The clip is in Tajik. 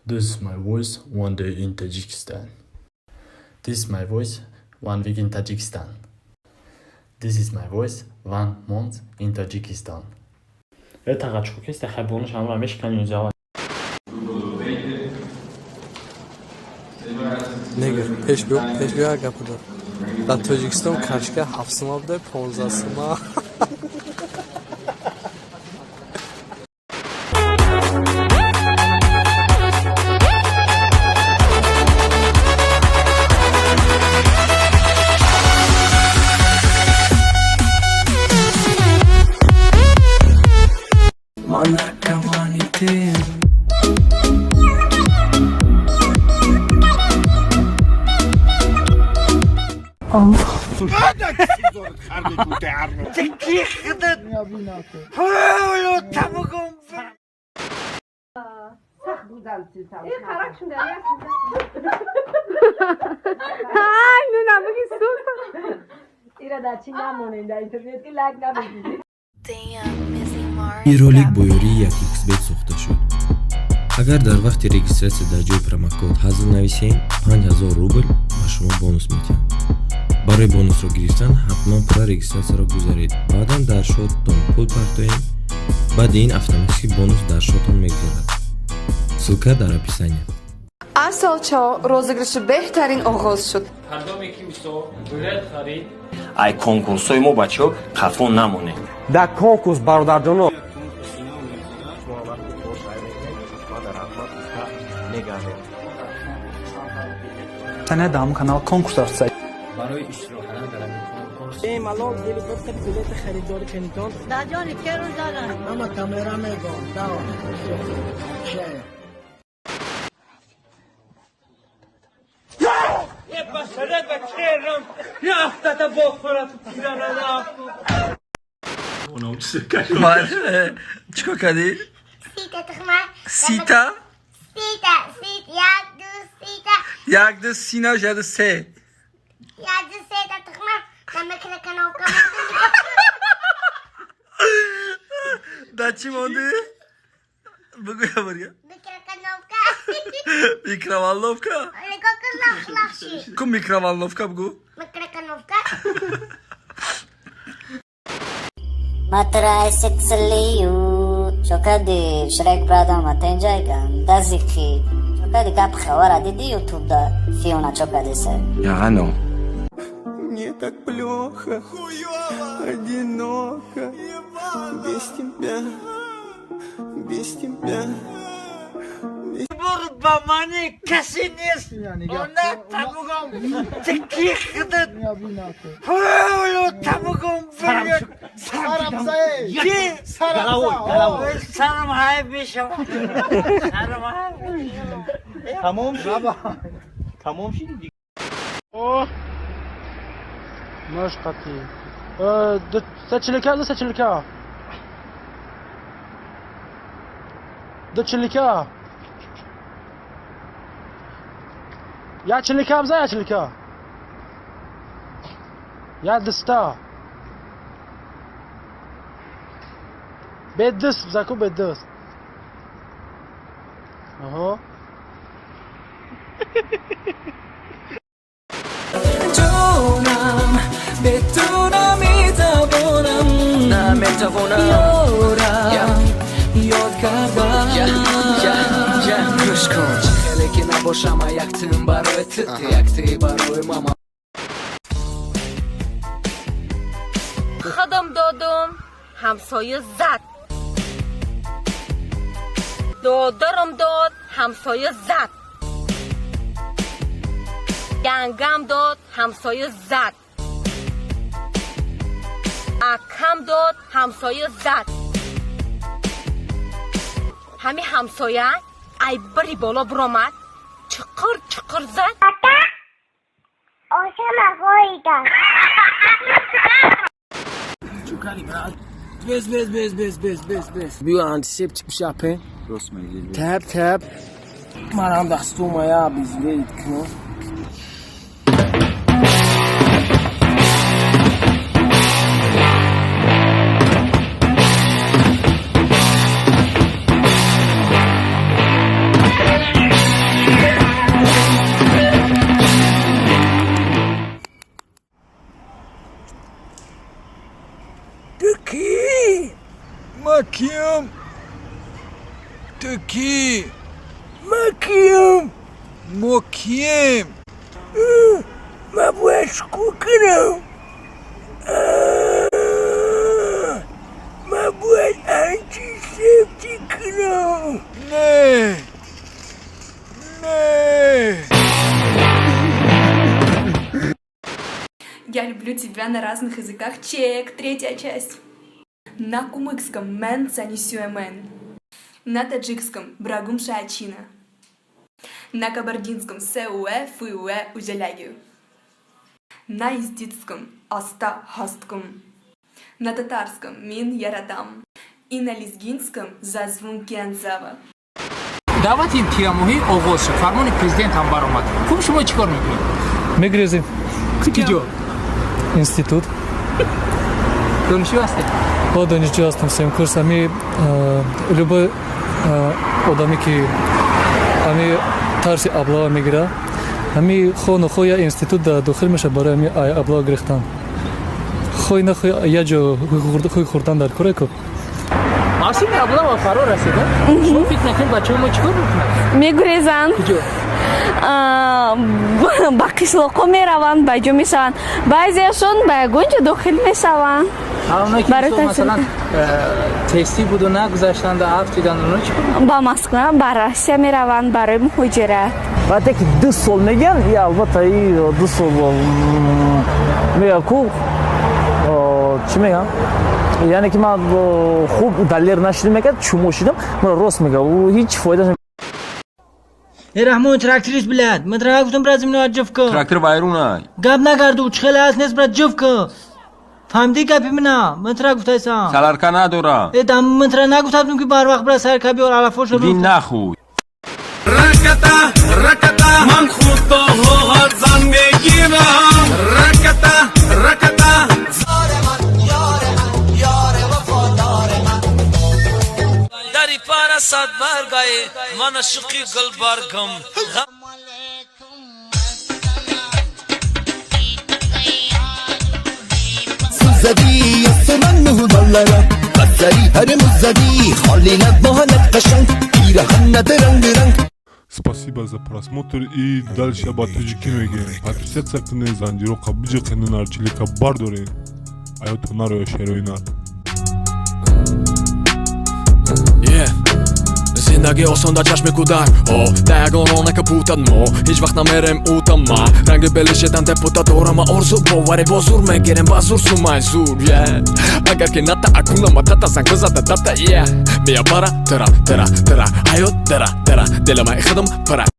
This is my voice one day in Tajikistan. This is my voice one week in Tajikistan. This is my voice one month in Tajikistan. Это гачку киста хайбонуш ҳамра мешканю зава. Негр, пеш биё, пеш биё, як гапа дор. Дар Тоҷикистон кашка 7 сума буда, 15 сума. Ман наркоманитем. Ин ролик бо ёрии 1xBet сохта шуд. Агар дар вақти регистрация дар ҷои промокод ҳазл нависем, 5000 рубл ба шумо бонус медиҳанд. Барои бонусро гирифтан ҳатман пурра регистрация ро гузаред, баъдан дар счёт тон пул партоем. Баъди ин автоматически бонус дар счёт он мегузарад. Ссылка дар описания. Асал чао, розыгрыш и беҳтарин оғоз шуд. Ҳангоме ки мисол билет харид. Ай конкурсҳои мо, бачаҳо, қафо намонед. Дар конкурс, бародарҷоно. Тане дар ҳамон канал конкурс рафтса. Барои иштирок кардан дар ҳамин конкурс Бемалол дили билет харидорӣ кунитон. Даҷони керу дорам. Ама камера мегон. Давай. Чикор кардӣ? Сита тухма. Сита? Сита, сит, як, ду, сита. Як, ду, си набошад, як, ду, се. Як, ду, сета тухма. На микрокановка. Да чӣ мондӣ? Бугӯ я. Микрокановка. Микроволновка? Нигоҳ кун, лах лахши. Ку микроволновка бугӯ. Микрокановка. Матра сексалию. Чокади Шрек брадам атенҷайган дазики. Чокади гап хабара диди ютубда Фиона чокадисе. Яғано. Мне так плохо. Одиноко. Без тебя. Без тебя. Ба мани касе нест, она табугом тики худат табугом. Сарам ҳай бешам, сарам ҳай. Тамом шуд, тамом шуд. Машқати. Сачилика, ду сачилика. Ду чилика. Як чилика бзан, як чилика. Як дста. Беддист бзаку беддист. Аҳо. Ҷонам, бе ту наметавонам. Наметавонам. Ёрам, ёд кардам. Гӯш кун, чӣ хеле ки набошама, як тин барои ту, як ти барои мама. Худам додум, ҳамсоя зад. Додарам дод, ҳамсоя зад. Янгам дод, ҳамсоя зад. Акам дод, ҳамсоя зад. Ҳами ҳамсоя ай бири боло биромад, чиқир чиқир зад. Ошама ғоида. Без, без, без, без, без, без, без. Биё, антисептик бишапе. Тап, тап. Манам дастумая безведит кунам. Ту кӣ? Ман киям? Мо кием? Ман бояд чӣ кор кунам? Ман бояд антисептик кунам. Не, не. Я люблю тебя на разных языках. Чек, третья часть. На кумыкском мэн цанисюэмен. На таджикском брагум шаачина. На кабардинском сэуэ фуэ узелягю. На ездитском аста хасткум. На татарском мин яратам. И на лезгинском зазвун кензава. Даъвати тирамоҳӣ оғоз шуд, фармони президент ҳам баромад. Хуб, шумо чӣ кор мекунед? Мегрезем. Куҷо? Институт. Донишҷӯ ҳастед? О, донишҷӯ ҳастам, сеюм курс. Ами любой одаме ки ами тарси облава мегирад, ами хо нохо я институт дохил мешавад барои ами облава гирифтан. Хой нахой, як ҷо хӯй хӯрдан дар кор ку. Мавсими облава фаро расида. Шумо фикр мекунед, бачаҳои мо чӣ кор мекунанд? Мегурезанд. Куҷо? Ба қишлоқҳо мераванд, ба ҷо мешаванд, баъзеашон ба ягон ҷо дохил мешаванд. Оное ки масалан тестӣ буду нагузаштанда, афтиданд, оно чӣ кор? Ба Москва, ба Россия мераванд барои муҳоҷират. Вақте ки 2 сол мегӯянд, и албатта и 2 сол мега ку чӣ мегӯям, яъне ки ман хуб далер нашидим, мегӯяд, чумо шидам, мара рост мега, ҳеҷ фоида. Э, Раҳмон, тракторист, блядь, ман тра гуфтам, брат, земля ҷуф ку. Трактор вайрунай. Гап нагарду, чӣ хеле аст, нест, брат, ҷуф ку. Фаҳмидӣ гапи мина? Ман тра гуфтайсам. Солярка надора. Э, дам ман тра нагуфтабдум, ки барвақт, брат, сар ка биёр алафошо. Иди нахуй. Раката, раката, ман худо хоҳад, зан мегирам. Раката, раката. Дари пара сад баргае ман ашиқи гулбаргам. زدی من مهملرا بسری هر مزدی خالی نباهنت قشنگ پیرهن رنگ رنگ. Спасибо за просмотр и дальше ба тоҷикӣ мегӯем. Подписаться кунед, занҷироқа биҷиқену нарчилика бардоред. Аёто нароя шерои нар. Yeah. Зиндагӣ осон дар чашми кӯдак. О да ягон рона капутад, мо ҳеҷ вақт намерем утама. Ранги белишедан депутат дорама, орзу боваре бо зур мегирем, ба зур сумай зур. Yeah. Агар ки ната акуна матата, занг бизада дата. Yeah. Мия бара тра тра тра ҳаёт тра тра дилама худам пара.